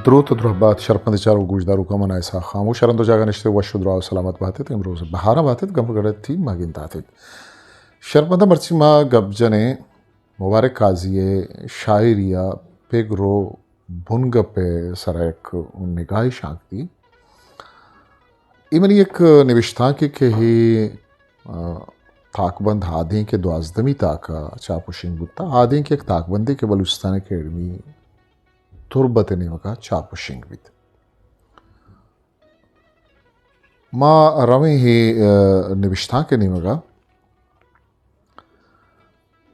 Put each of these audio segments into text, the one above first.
دروت و درہبات شرپمند چاروک گوشداروکاں، من اسحاق خاموش، ہر ہند و جاگہ نشتہ وش و دراہ و سلامت باتیت، امروز بہاراں باتیت، گم گڑت تھی ما گنداتیت۔ شرپمنداں، مرچی ما گپ جنیں مبارک قاضی ءِ شاعری ءِ پگر و بنگپ ءِ سرا یک نگاہے شانک دی۔ اے منی یک نبشتانکے کہ اے، آ، تاکبند آدینک ءِ دوازدہمی تاک ءَ چاپ و شنگ بوتہ۔ آدینک یک تاکبندے کہ بلوچستان اکیڈمی تربت ءِ نیمگ ءَ چاپ و شنگ بیت۔ ما رویں اے، آ، نبشتانک ءِ نیمگ ءَ۔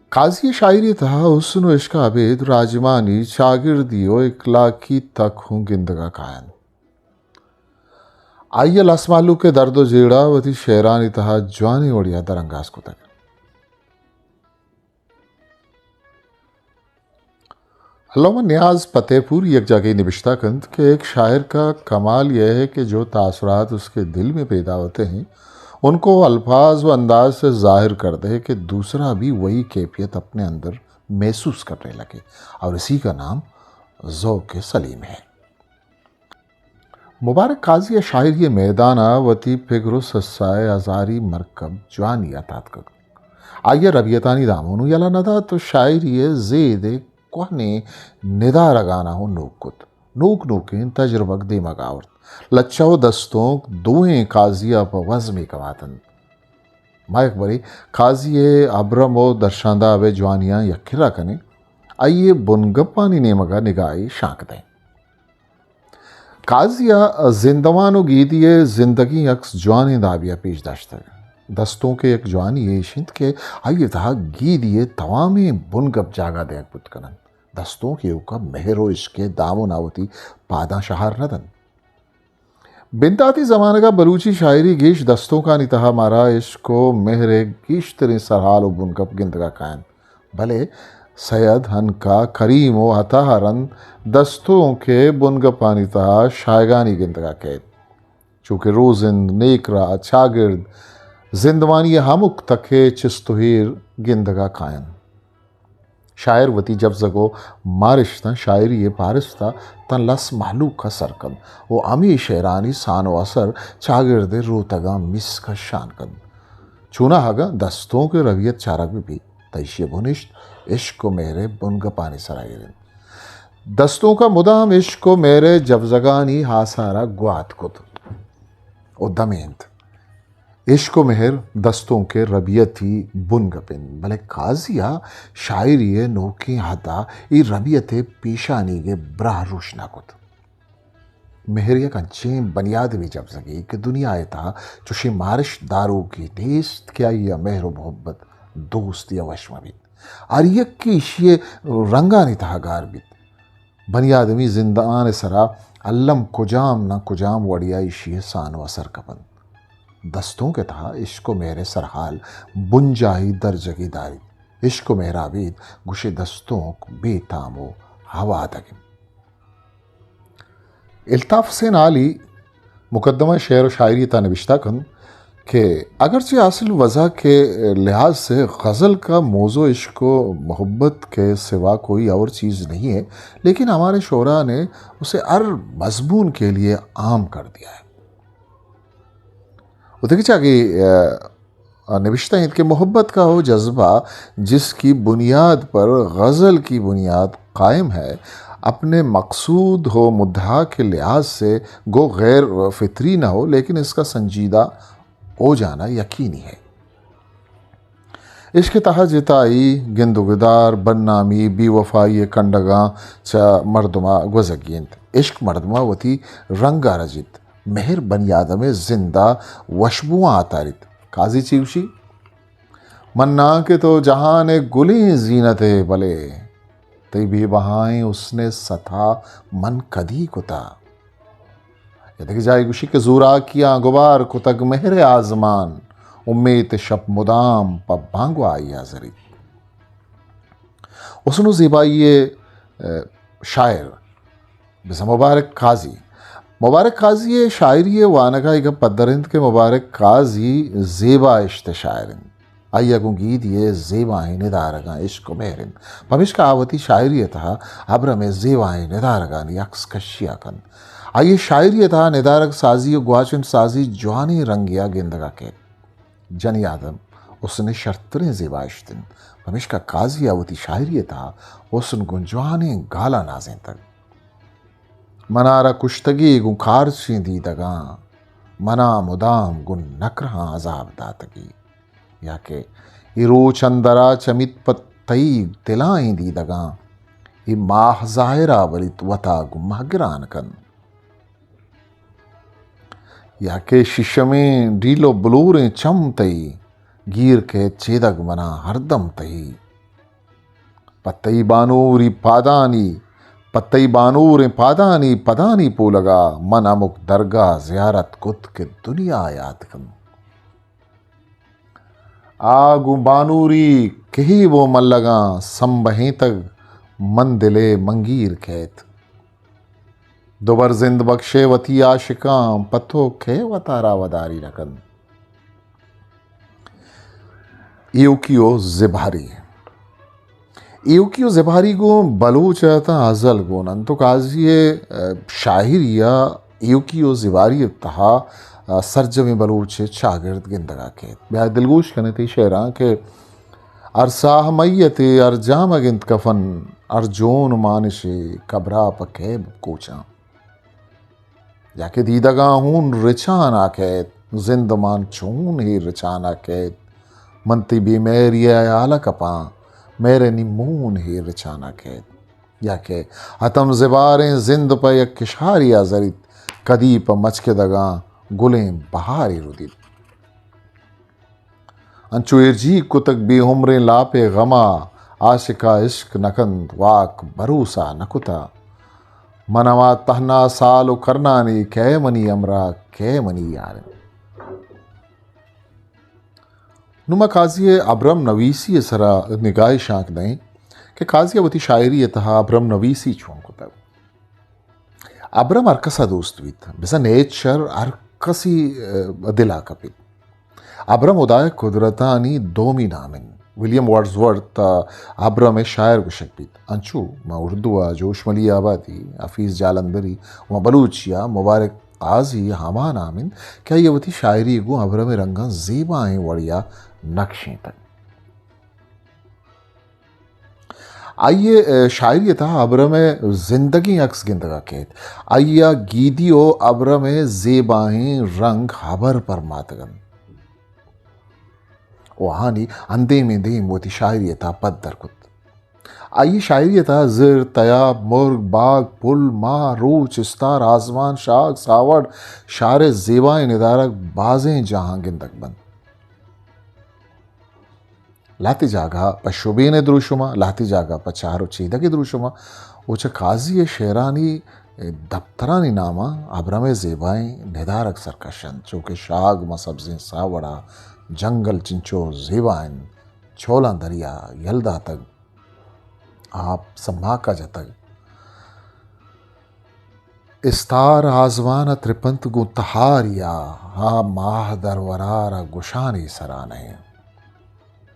قاضی ءِ شاعری ءِ تہا حسن و عشق ءَ ابید راجمانی، چاگردی و اخلاقی تک ہوں گندگ ءَ کاینت۔ آئی ءَ لس مہلوک ءِ درد و جیڑہ وتی شعرانی تہا جوانیں وڑے ءَ درانگاز کتگ۔ علامہ نیاز فتح پوری یک جاگہے نبشتہ کنت کہ ایک شاعر کا کمال یہ ہے کہ جو تاثرات اس کے دل میں پیدا ہوتے ہیں، ان کو الفاظ و انداز سے ظاہر کر دے کہ دوسرا بھی وہی کیفیت اپنے اندر محسوس کرنے لگے، اور اسی کا نام ذوق سلیم ہے۔ مبارک قاضی ءَ شاعری ءِ میدان ءَ وتی پگر و سسا ءِ ہزاری مرکب جوانی ءَ تاتکگ۔ آئی ءَ ربیتانی دامون یلہ نہ دات و شاعری ءِ زید ءِ کوہنیں ندارگاناں ہوں نوک کت۔ نوک نوکیں تجربگ دیمگ آورت۔ لچہ و دستونک دوئیں قاضی ءَ پہ وزمے کماتنت۔ ما یک برے قاضی ءِ ابرم و درشانداب ءِ جوانیاں یک کرا کنیں، آئی ءِ بنگپانی نیمگ ءَ نگاہے شانک دئیں۔ قاضی ءَ زندمان و گیدی ءِ زندگی عکس جوانیں دابے ءَ پیش داشتگ۔ دستونک ءِ یک جوانی ایش انت کہ آئی ءِ تہا گیدی ءِ توامیں بنگپ جاگہ دئیگ بوت کننت۔ دستونک ایوک ءَ مہر و عشق ءِ دامن ءَ وتی پاداں شہار نہ دنت۔ بنداتی زمانگ ءَ بلوچی شاعری گیش دستونکانی تہا مارا عشق و مہر ءِ گیشتریں سرحال و بنگپ گندگ ءَ کاینت، بلے سید، ہنکا، کریم و عطا ءَ رند دستونک ءِ بنگپانی تہا شاہگانی گندگ ءَ کئیت، چو کہ روزند، نیکراہ، چاگرد، زندمانی ءِ ہمک تک ءِ چست و ایر گندگ ءَ کاینت۔ شاعر وتی جبزگ و مارشتاں شاعری ءِ پارست ءَ تاں لس مہلوک ءَ سر کنت و ہمے شعرانی سان و اثر چاگرد ءِ روتگاں مسک ءَ شان کنت۔ چوناہا اگاں دستونک ءِ ربیت چارگ بہ بیت، تہ ایشی ءِ بنشت عشق و مہر ءِ بنگپانی سرا ایر انت۔ دستونک ءَ مدام عشق و مہر ءِ جبزگانی آثار ءَ گوات کت و دمینت۔ عشق و مہر دستونک ءِ ربیتی بنگپ انت، بلے قاضی ءَ شاعری ءِ نوکیں حد ءَ اے ربیت ءِ پیشانیگ ءِ براہ روشنا کت۔ مہر یک انچیں بنیادمی جبزگے کہ دنیا ءِ تہا چوشیں مارشت داروکے نیست کہ آئی ءَ مہر و محبت، دوستی ءَ وش مہ بیت۔ ہر یکے ایشی ءِ رنگانی تہا گار بیت۔ بنی آدمی زندان ءِ سرا الم کجام نہ کجام وڑے ءَ ایشی ءِ سان و اثر کپنت۔ دستونک ءِ تہا عشق و مہر ءِ سرحال بنجاہی درجگے داریت۔ عشق و مہر ءَ ابید گوشے دستونک بے تام و ہوادگ انت۔ الطاف حسین عالی مقدمہ شعر و شاعری ءِ تہا نبشتہ کنت کہ اگرچہ اصل وضع کے لحاظ سے غزل کا موضوع عشق و محبت کے سوا کوئی اور چیز نہیں ہے، لیکن ہمارے شعراء نے اسے ہر مضمون کے لیے عام کر دیا ہے۔ و دگہ چاگے، آ، نبشتہ انت کہ محبت کا وہ جذبہ جس کی بنیاد پر غزل کی بنیاد قائم ہے، اپنے مقصود و مدعا کے لحاظ سے گو غیر فطری نہ ہو، لیکن اس کا سنجیدہ ہو جانا یقینی ہے۔ عشق ءِ تہا جتائی، گند و گدار، بدنامی، بے وفائی ءِ کنڈگاں چہ مردم ءَ گوزگی انت۔ عشق مردم ءَ وتی رنگ ءَ رجیت۔ مہر بنی آدم ءِ زند ءَ وشبواں آتاریت۔ قاضی چی گوشی؟ مناں کہ تو جہان ءِ گلیں زینت ئے، بلے تئی بے بہائیں حسن ءِ ستا من کدی کتا؟ یا دگہ جاہے گوشی کہ زوراکیاں گبار کتگ مہر ءِ آزمان، امیت ءِ شپ مدام پہ بانگواہی ءَ زریت۔ حسن و زیبائی ءِ، اہ، شاعر بزاں مبارک قاضی۔ مبارک قاضی ءِ شاعری ءِ وانگ ءَ اے گپ پدر انت کہ مبارک قاضی زیبا اشت ءِ شاعر انت۔ آئی ءَ گوں گیدی ءِ زیبائیں ندارگاں عشق ءُ مہر اِنت، پمیشکا آ وتی شاعری ءِ تہا ابرم ءِ زیبائیں ندارگانی عکس کشی ءَ کنت۔ آئی ءِ شاعری ءِ تہا ندارگ سازی ءُ گواچن سازی جوانیں رنگے ءَ گندگ ءَ کیت۔ جنی آدم حسن ءِ شرتریں زیبائشت اِنت، پمیشکا قاضی ءَ وتی شاعری ءِ تہا حسن گوں جوانیں گالاں نازینتگ۔ منارا کشتگی گوں کارچیں دیدگاں، منا مدام گوں نکرہاں عذاب داتگی۔ یا کہ اے روچ اندرا چمیت پہ تئی دلائیں دیدگاں، اے ماہ ظاہرا بلیت وتا گوں مہگران کن۔ یا کہ شیشمیں ڈیل ءُ بلوریں چم تئی، گیر کیت چیدگ منا ہردم تئی۔ پہ تئی بانوری پادانی، پہ تئی بانوریں پادانی پدانی پولگا من ہمک درگاہ زیارت کت کہ دنیا یات کنت۔ آ گوں بانوری کہیب ءُ ملگاں سمبہینتگ، من دل ءِ منگیر کیت۔ دوبر زند بکشے وتی عاشقاں، پہ تو کئے وتارا وداری نہ کنت۔ ایوکی ءُ زبہری۔ ایوکی ءُ زبہری گوں بلوچ ءِ تاں ازل گون اَنت ءُ قاضی ءِ، ءَ، شاعری ءَ ایوکی ءُ زبہری ءِ تہا، ءَ، سرجمیں بلوچ ءِ چاگرد گندگ ءَ کیت۔ بیا دلگوش کن اِت اے شعراں کہ ہر ساہ میتے، ہر جامگ اِنت کفن، ہر جون مانشے قبرا پہ کئے کوچاں۔ یا کہ دیدگاں ہون رچان ءَ کیت، زندمان چون ہے رچان ءَ کیت۔ من تئی بے مہری ءِ ہیال ءَ کپاں، مہر ءِ نی مون ہے رچان ءَ کیت۔ یا کہ ہتم زباریں زند پہ یک کشارے ءَ زریت، کدی پہ مچکدگاں گلیں بہارے ردیت۔ انچو ایرجیگ کتگ بے عمریں لاپ ءِ غم ءَ، عاشق ءَ عشق نہ کنت، واک بروسہ نہ کتہ۔ من ہما تہنا سال ءُ کرنانی، کئے منی ہمراہ، کئے منی یار اِنت۔ نوں ما قاضی ءِ ابرم نویسی ءِ سرا نگاہے شانک دئیں کہ قاضی ءَ وتی شاعری ءِ تہا ابرم نویسی چون کتگ۔ ابرم ہر کس ءَ دوست بیت، بزاں نیچر ہر کسی، ءَ، دل ءَ کپیت۔ ابرم ہدا ءِ قدرتانی دومی نام اِنت۔ ولیم ورڈزورتھ ءَ ابرم ءِ شاعر گوشگ بیت۔ انچو ماں اردو ءَ جوشملی آبادی، حفیظ جالندری، ءُ ماں بلوچی ءَ مبارک قاضی ہما نام اِنت کہ آئی ءَ وتی شاعری ءَ گوں ابرم ءِ رنگاں زیبائیں وڑے ءَ نکشینتگ۔ آئی ءِ، ءَ، شاعری ءِ تہا ابرم ءِ زندگیں عکس گندگ ءَ کیت۔ آئی ءَ گیدی ءُ ابرم ءِ زیبائیں رنگ ہبر پرماتگ اَنت ءُ آہانی اندیمیں دیم وتی شاعری ءِ تہا پدر کت۔ آئی ءِ شاعری ءِ تہا زر، تیاب، مرگ، باگ، پل، ماہ، روچ، استار، آزمان، شاگ، ساوڑ، شار ءِ زیبائیں ندارگ بازیں جاہاں گندگ بنت۔ لہتے جاگہ پہ شبین ءِ دروشم ءَ، لہتے جاگہ پہ چار ءُ چیدگ ءِ دروشم ءَ ءُ چہ قاضی ءِ شعرانی دپترانی نام ءَ ابرم ءِ زیبائیں ندارگ سرکش اَنت، چو کہ شاگ ماں سبزیں ساوڑ ءَ، جنگل چنچو زیبا اِنت، چولاں دریا یل داتگ، آپ سماک ءَ جتگ۔ استار آزمان ءَ ترپنت گوں تہاری ءَ، آ ماہ درورار ءَ گشانی سرا نہ اِنت۔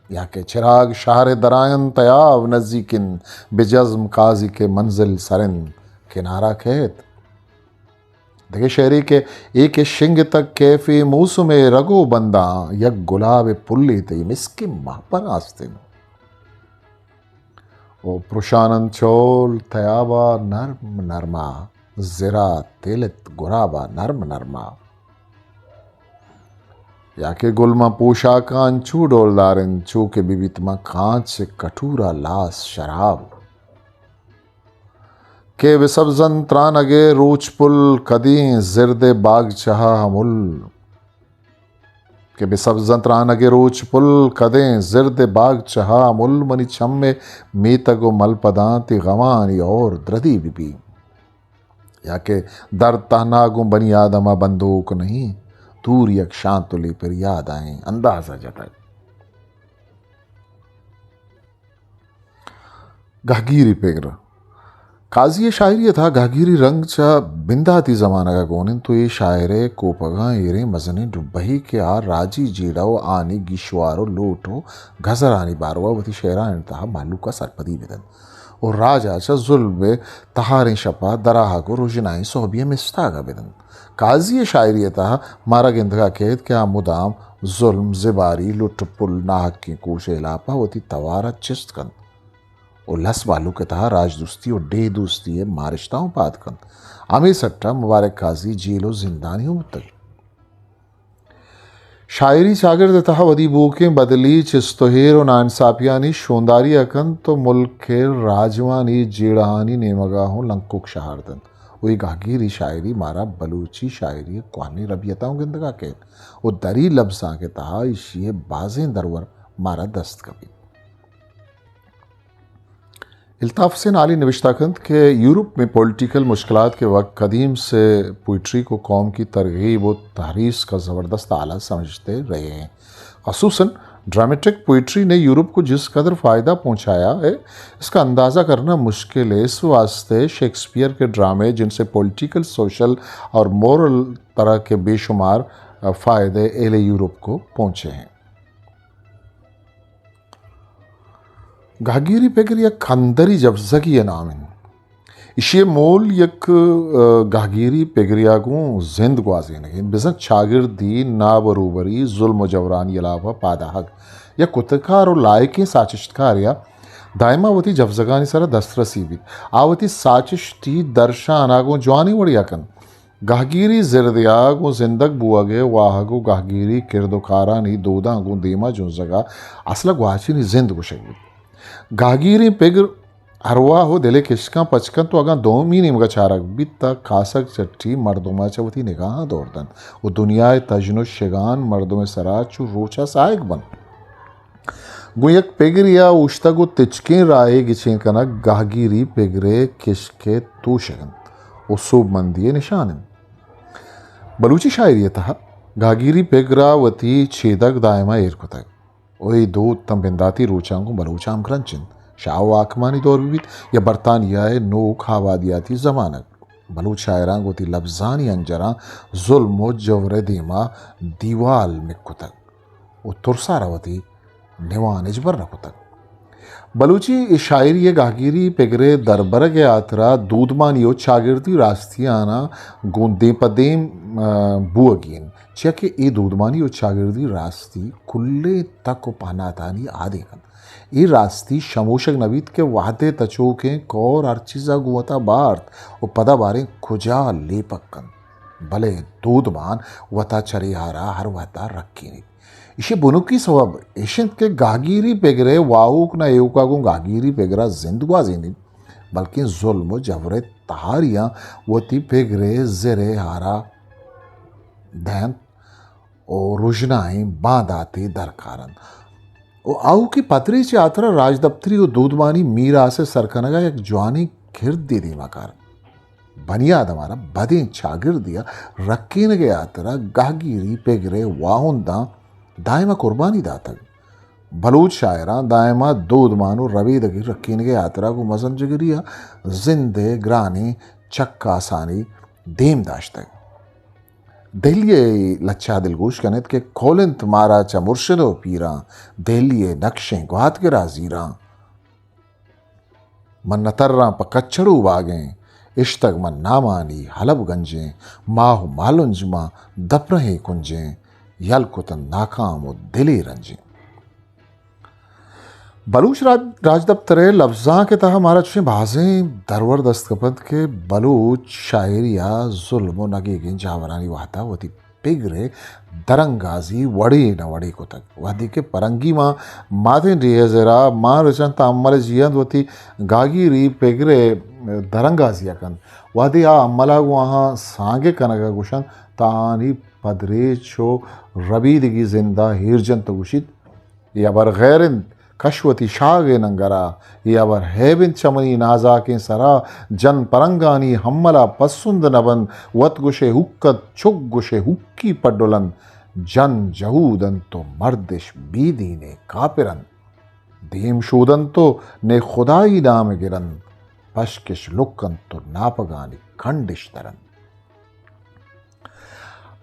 یا کہ چراگ شہر ءِ درائینت، تیاب نزیک اِنت، بہ جزم قاضی کہ منزل سر اِنت، کنارہ کئیت۔ دگہ شعرے کہ اے کہ شنگتگ کیفے موسم ءِ رگ ءُ بنداں، یک گلاب ءِ پلے تئی مسکیں ماہ پراست اِنت۔ ءُ پرشان اَنت چول تیاب ءَ نرم نرم ءَ، زر ءَ تیلت گراب ءَ نرم نرم ءَ۔ یا کہ گل ماں پوشاکاں انچو ڈولدار اِنت، چو کہ بہ بیت ماں کانچ ءِ کٹور ءَ لاس شراب۔ کہ بہ سبز اَنت ترانگ ءِ روچ پل، کدیں زرد ءِ باگچہ ءَ ہمل۔ کہ بہ سبز اَنت ترانگ ءِ روچ پل، کدیں زرد ءِ باگچہ ءَ مل، منی چم ءِ میتگ ءُ ملپداں تئی غمانی اور دردی بہ بی۔ یا کہ درد تہنا گوں بنی آدم ءَ بندوک نہ اِنت، دور یک شانتلے پریاد ءَ اِنت اندازہ جتگ۔ گہگیری پگر۔ قاضی ءِ شاعری ءِ تہا گہگیری رنگ چہ بنداتی زمانگ ءَ گون انت و اے شاعر ءِ کوپگاں ایریں مزنیں ڈبہے کہ آ راجی جیڑہ و آنی گیشوار و لوٹ و گزرانی باروا وتی شعرانی تہا مہلوک ءَ سرپدی بدنت و راج ءَ چہ ظلم ءِ تہاریں شپ ءَ درآہگ و رژنائیں سہبی ءِ مستاگ ءَ بدنت۔ قاضی ءِ شاعری ءِ تہا مارا گندگ ءَ کیت کہ آ مدام ظلم، زباری، لٹ پل، ناحقیں کوش ءِ ہلاپ ءَ وتی توار ءَ چست کنت و لس مہلوک ءِ تہا راج دوستی و ڈیھ دوستی ءِ مارشتاں ہم پاد کنت۔ ہمے سٹ ءَ مبارک قاضی جیل و زندانی ہم بوتگ۔ شاعری چاگرد ءِ تہا ودی بوکیں بدلی، چست و ایر و ناانساپیانی شونداری ءَ کنت و ملک ءِ راجوانی جیڑہانی نیمگ ءَ ہوں لنکک شہار دنت و اے گہگیری شاعری مارا بلوچی شاعری ءِ کوہنیں ربیتاں گندگ ءَ کیت و دری لبزانک ءِ تہا ایشی ءِ بازیں درور مارا دست کپیت۔ الطاف حسین عالی نبشتہ کنت کہ یورپ میں پولیٹیکل مشکلات کے وقت قدیم سے پوئٹری کو قوم کی ترغیب و تحریض کا زبردست آلہ سمجھتے رہے ہیں۔ خصوصاً ڈرامٹک پوئٹری نے یورپ کو جس قدر فائدہ پہنچایا ہے، اس کا اندازہ کرنا مشکل ہے۔ اس واسطے شیکسپیئر کے ڈرامے، جن سے پولیٹیکل، سوشل اور مورل طرح کے بے شمار، آ، فائدے اہل یورپ کو پہنچے ہیں۔ گہگیری پگر یک اندری جبزگی ءِ نام انت۔ ایشی ءِ مول یک، آ، گہگیری پگرے ءَ گوں زند گوازینگ انت، بزاں چاگردی نابروبری، ظلم و جورانی ہلاپ ءَ پاد آہگ۔ یک کتکار و لائقیں ساچشتکارے ءَ دائما وتی جبزگانی سرا دسترسی بیت۔ آ وتی ساچشتی درشان ءَ گوں جوانیں وڑے ءَ کنت۔ گہگیری زردے ءَ گوں زندگ بوہگ ءِ واہگ و گہگیری کرد و کارانی دوداں گوں دیما جنزگ ءَ اصل ءَ گواچنی زند گوشگ بیت۔ گہگیریں پگر ارواہ و دل ءِ کشکاں پچ کنت و اگاں دومی نیمگ ءَ چارگ بیت تہ کاسگ چٹی مردم ءَ چہ وتی نگاہاں دور دنت و دنیا ءِ تژن و شگان مردم ءِ سرا چو روچ ءَ ساہگ بنت۔ گوں یک پگرے ءَ اوشتگ و تچکیں راہے گچین کنگ گہگیری پگر ءِ کشک ءِ توشگ انت و سوبمندی ءِ نشان انت۔ بلوچی شاعری ءِ تہا گہگیری پگر ءَ وتی چیدگ دائما ایر کتگ و اے دود تاں بنداتی روچاں گوں بلوچاں ہمگرنچ انت۔ شاہ و حاکمانی دور بہ بیت یا برطانیہ ءِ نوک آبادیاتی زمانگ، بلوچ شاعراں گوں وتی لبزانی ہنجراں ظلم و جور ءِ دیما دیوال مک کتگ و ترس ءَ را وتی نوان ہچبر نہ کتگ۔ بلوچی شاعری ءِ گہگیری پگر ءِ دربرگ ءِ ہاترا دودمانی و چاگردی راستیاناں گوں دیم پہ دیم، آ، بوہگی انت، چیا کہ اے دودمانی و چاگردی راستی کلیں تک و پہناتانی آدینک انت۔ اے راستی شموشگ نہ بیت کہ وہدے تچوکیں کور ہر چیز ءَ گوں وتا بارت و پدا باریں کجا لیپگ کنت، بلے دودمان وتا چرے ہارا ہر وہدا رکینیت۔ ایشی بنکی سوب ایش انت کہ گہگیری پگر ءِ واہوک نہ ایوکا گوں گہگیری پگر ءَ زند گوازینیت، بلکیں ظلم و جبر ءِ تہاریاں وتی پگر ءِ زر ءِ ہارا دینت و رژنائیں بانداتے درکارنت و آؤکیں پدریچ ءِ ہاترا راجدپتری و دودمانی میراث ءِ سر کنگ ءَ یک جوانیں کردے دیما کارنت۔ بنی آدم ءَ را بدیں چاگردے ءِ رکینگ ءِ ہاترا گہگیری پگر ءِ واہنداں دائم ءَ قربانی داتگ۔ بلوچ شاعراں دائم ءَ دودمان و ربیدگی رکینگ ءِ ہاترا گوں مزن جگری ءَ زند ءِ گرانیں چکاسانی دیم داشتگ۔ دہلی ءِ لچہ ءَ دلگوش کن ات کہ کول انت مارا چہ مرشد و پیراں، دہلی ءِ نقشیں گوات گرا زیراں۔ من نہ تراں پہ کچڑ و باگیں، اشتگ من نامانی حلب گنجیں، ماہ و مالنج ماں دپرہیں کنجیں، یل کتن ناکام و دلے رنجیں۔ بلوچ راج، راجدپتر ءِ لبزانک ءِ تہا مارا چوشیں بازیں درور دست کپنت کہ بلوچ شاعری ءَ ظلم و نگیگیں جاورانی وہدا وتی پگر ءِ درانگازی وڑے نہ وڑے کتگ۔ وہدے کہ پرنگی ماں ماتیں ڈیھ ءِ زرا مان رچنت تاں امل ءِ جیئند وتی گاگیری پگر ءِ درانگازی ءَ کنت۔ وہدے آ امل ءَ گوں آہاں سانگ ءِ کنگ ءَ گوشنت تاں آہانی پدریچ و ربیدگی زند ءَ ایر جنت و گوشیت، اے ہبر غیر انت، کش وتی شاگے ننگرا، اے ہبر ہیب انت چہ منی نازاکیں سرا، جن پرنگانی ہملا پسند نہ بنت، وت گوشے ہوک انت، چک گوشے ہوکی پڈل انت، جن جہود انت و مردش بے دینے کاپر انت۔ دیم شودنت و نے خدائی نام گرنت۔ پشکش لک انت و ناپگانی کنڈش در انت۔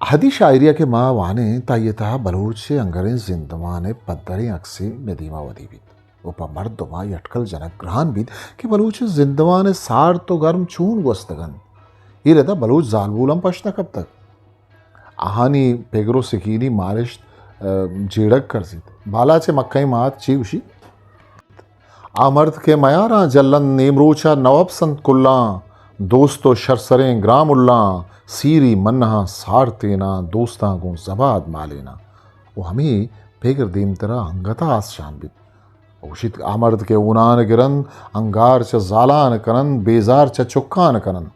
اہدی شاعری ء کہ ما وانیں، تہ آئی ء تہا بلوچ ء انگریں زندمان ء پدریں عکسے مئے دیما ودی بیت و پہ مردم ء اے اٹکل جنگ گران بیت کہ بلوچ ء زندمان ء سارت و گرم چون گوستگ انت۔ اے ردا بلوچ زالبول ہم پشت نہ کپتگ۔ آہانی پگر و سکینی مارشت، ء، جیڑگ کرزیت۔ بالاچ ء مکئیں مات چے گوشیت؟ آ مرد کہ میاراں جلنت، نیمروچ ء نوپس انت کلاں، دوست و شرسریں گرام الاں، سیری منہاں سارتیناں، دوستاں گوں زباد مالیناں۔ و ہمے پگر دیمترا انگت ء آس شان بیت۔ و گوشیت، آ مرد کہ ہونان گرنت، انگار چہ زالان کننت، بیزار چہ چکان کننت۔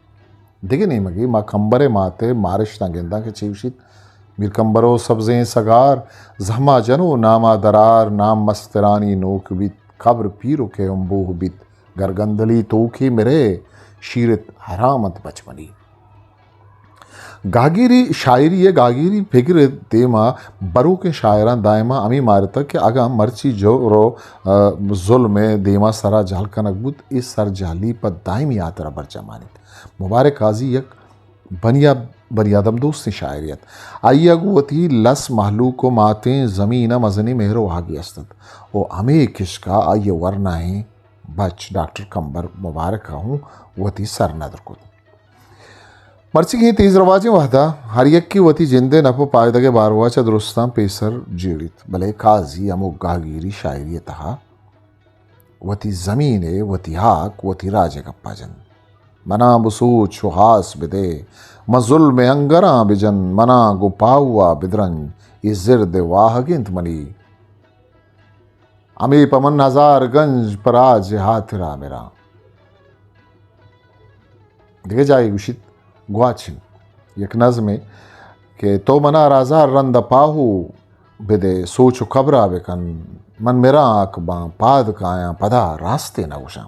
دگہ نیمگے ما کمبر ء مات ء مارشتاں گنداں کہ چے گوشیت، میر کمبرو سبزیں سگار، زہما جنو ناما درار، نام مسترانی نوک بیت، قبر پیر و کیہمبوہ بیت، گر گندلی توکی مرے، شیرت حرام انت بچ منی۔ گاگیری شاعری ء گاگیری پگر ء دیما بروکیں شاعراں دائما ہمے مارتگ کہ اگاں مرچی جور و، ء، ظلم ء دیما سرا جہل کنگ بوت، اے سرجہلی پہ دائمی ہاترا برجاہ مانیت۔ مبارک قاضی یک بنی، بنی آدم دوستیں شاعرے ات۔ آئی ء گوں وتی لس مہلوک و ماتیں زمین ء مزنیں مہر و واہگے است ات و ہمے کشک ء آئی ء ورناہیں بچ ڈاکٹر کمبر مبارک ء ہوں وتی سر ندر کت۔ مرچیگیں تیز رواجیں وہد ء ہر یکے وتی جند ء نپ و پائدگ ء باروا چہ درستاں پیسر جیڑیت، بلے قاضی ہمک گہگیری شاعری ء تہا وتی زمین ء، وتی ہاک، وتی راج ء گپا جنت۔ منا بسوچ و ہاس بدے، من ظلم ء انگراں بجن، منا گوں پاہو ء بدرنج، اے زرد ء واہگ انت منی۔ ہمے پہ من ہزار گنج، پہ راج ء ہاترا مراں۔ دگہ جاہے گوشیت، گواچن یک نظمے کہ تو منا را ہزار رند ء پاہو بدے، سوچ و کبرا بکن، من مراں حق باں، پاد کایاں، پدا راستے نہ گوشاں۔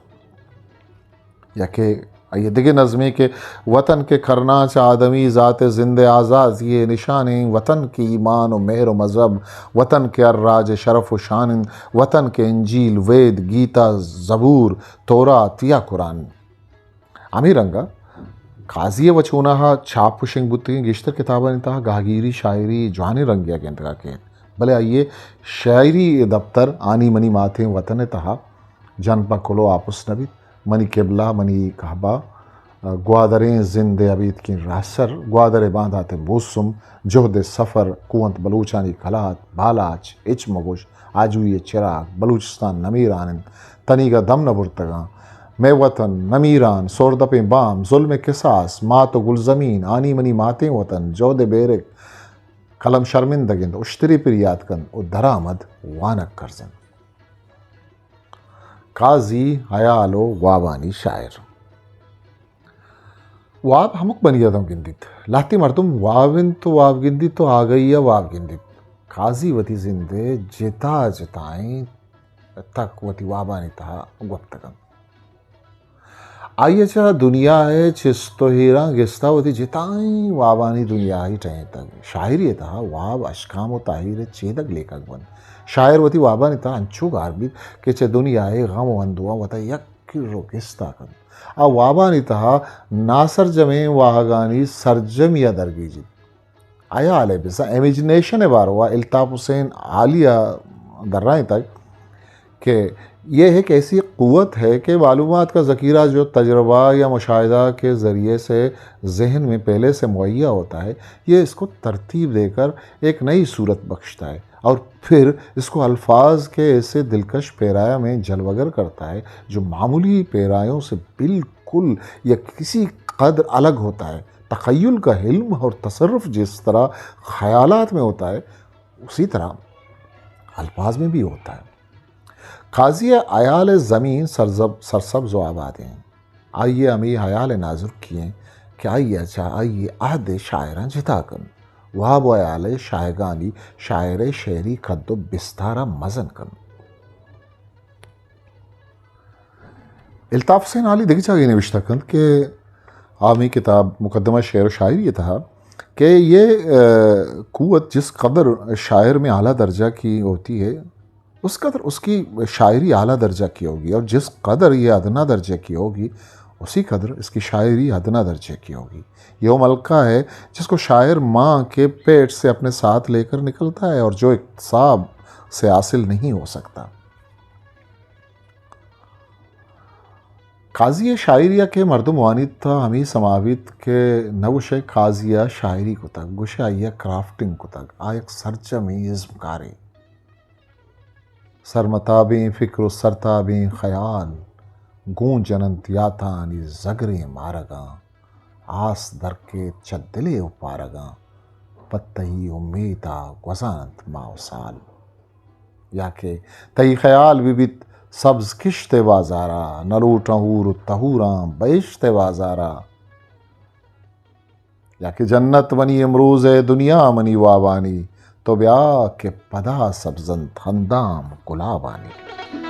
یا کہ آئی ء دگہ نظمے کہ وطن کہ کرناں چہ آدمی ذات ء زند ء آزادی ء نشان انت، وطن کہ ایمان و مہر و مذہب، وطن کہ ہر راج ء شرف و شان انت، وطن کہ انجیل، وید، گیتا، زبور، تورات یا قرآن۔ ہمے رنگ ء قاضی ء وچوناہا چاپ و شنگ بوتگیں گیشتر کتابانی تہا گہگیری شاعری جوانیں رنگے ء گندگ ء کیت، بلے آئی ء شاعری ء دپتر آنی منی ماتیں وطن ء تہا جن پہ کلو آپس نہ بیت۔ منی قبلہ، منی کہبہ، گوادریں زند ء ابیتکیں راہسر، گوادر ء باندات ء موسم، جہد ء سفر، کونت بلوچانی کلات، بالاچ، ہچ مگوش، آجوئی ء چراگ، بلوچستان نمیران انت، تنیگا دم نہ برتگاں، مئے وطن نمیران، سہردپیں بام، ظلم ء کساس، مات و گلزمین، آنی منی ماتیں وطن، جہد ء بیرک، قلم شرمندگ انت، اشتری پر یات کنت و درآمد وانگ کرز انت۔ قاضی، ہیال و وابانی شاعر۔ واب ہمک بنی آدم گندیت۔ لہتے مردم واب انت و واب گندیت و آگہی ء واب گندیت۔ قاضی وتی زند ء جتا جتائیں تک وتی وابانی تہا گوپتگ انت۔ آئی ء چہ دنیا ء چست و ایراں گستا وتی جتائیں وابانی دنیا ء ٹہینتگ۔ شاعری ء تہا واب اشکام و تاہیر ء چیدگ لیکگ بنت۔ شاعر وتی وابانی تہا انچو گار بیت کہ چہ دنیا ء غم و اندوہاں وتا یک کر و گستا کنت۔ آ وابانی تہا ناسرجمیں واہگانی سرجمی ء درگیجیت۔ ہیال ء بزاں امیجنیشن ء باروا الطاف حسین عالی ء درائینتگ کہ یہ ایک ایسی قوت ہے کہ معلومات کا ذخیرہ جو تجربہ یا مشاہدہ کے ذریعے سے ذہن میں پہلے سے مہیا ہوتا ہے، یہ اس کو ترتیب دے کر ایک نئی صورت بخشتا ہے اور پھر اس کو الفاظ کے ایسے دلکش پیرایا میں جلوگر کرتا ہے جو معمولی پیرایوں سے بالکل یا کسی قدر الگ ہوتا ہے۔ تخیل کا علم اور تصرف جس طرح خیالات میں ہوتا ہے، اسی طرح الفاظ میں بھی ہوتا ہے۔ قاضی ہیال زمین سرزب-، سرسبز و آباد ہیں۔ آئی ء ہمے ہیال ء نازرکی انت کہ آئی ء چہ آئی ء عہد ء شاعراں جتا کنت۔ واب و ہیال ء شاہگانی شاعر ء شعری قد و بستار ء مزن کنت۔ الطاف حسین عالی دگہ جاگے نوشتہ کنت کہ آ ہمے کتاب مقدمہ شعر و شاعری ء تہا کہ یہ، ا، قوت جس قدر شاعر میں اعلیٰ درجہ کی ہوتی ہے، اس قدر اس کی شاعری اعلیٰ درجہ کی ہوگی، اور جس قدر یہ ادنیٰ درجے کی ہوگی، اسی قدر اس کی شاعری ادنیٰ درجے کی ہوگی۔ یہ وہ ملکہ ہے جس کو شاعر ماں کے پیٹ سے اپنے ساتھ لے کر نکلتا ہے اور جو اکتساب سے حاصل نہیں ہو سکتا۔ قاضی ءِ شاعری ءَ کہ مردم وانیت تہ ہمے سما بیت کہ نہ گوشئے قاضی ءَ شاعری کتگ، گوشئے آئی ءَ کرافٹنگ کتگ۔ آ یک سرجمیں ازمکارے۔ سرمتابیں فکر و سرتابیں خیال گوں جننت یاتانی زگریں مارگاں۔ آس درکیت چہ دل ءِ اوپارگاں، پہ تئی امیت ءَ گوزان انت ماہ و سال۔ یا کہ تئی خیال بہ بیت سبز کشت ءِ بازار ءَ، نہ لوٹاں حور و تہوراں بہشت ءِ بازار ءَ۔ یا کہ جنت منی امروز ءِ، دنیا منی وابانی، تو بیا کہ پدا سبز انت ہندام گلابانی۔